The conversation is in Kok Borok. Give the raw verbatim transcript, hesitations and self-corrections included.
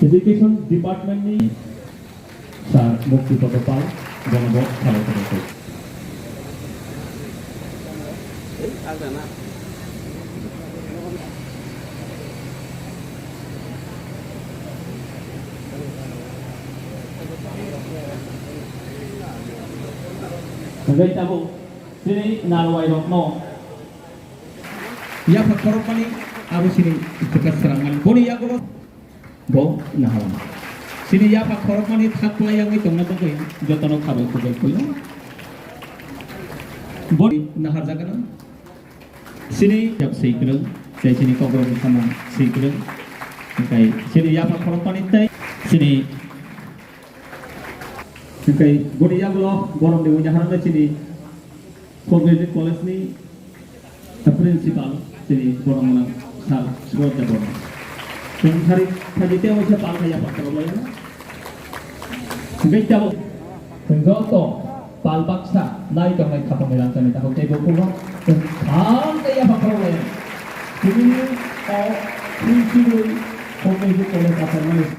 Education Department ni Sir Mukti Pal, bono bo salai tongwi. Hwnkhe tabuk chini narwai rokno yapha khorokmani abo chini bwkha swrangmani. Boni yagulo bo naharma. Chini yapha khorokmani thak kwlai yangwi tongna bagwi jotono khabai kubai kulo. Boni naharjakgano. Chini yap swi kwrwng, tei chini kokrokni samung swi kwrwng. Hwnkhe chini yapha khorokmani tei chini, hwnkhe boni yagulo borokni wngya harang chini Progressive College ni principal chini borok mwnang sir Subrata Debbarma. Chwng sari phaidi tei waisa pal khai yapha khorok lai. Hwnkhe tabuk chwng joto pal baksa nai tongnai khapangni rangchakni takhuk tei bukhukno chwng thang tei yapha khorok lai. Chini o principal Progressive College Asarmani.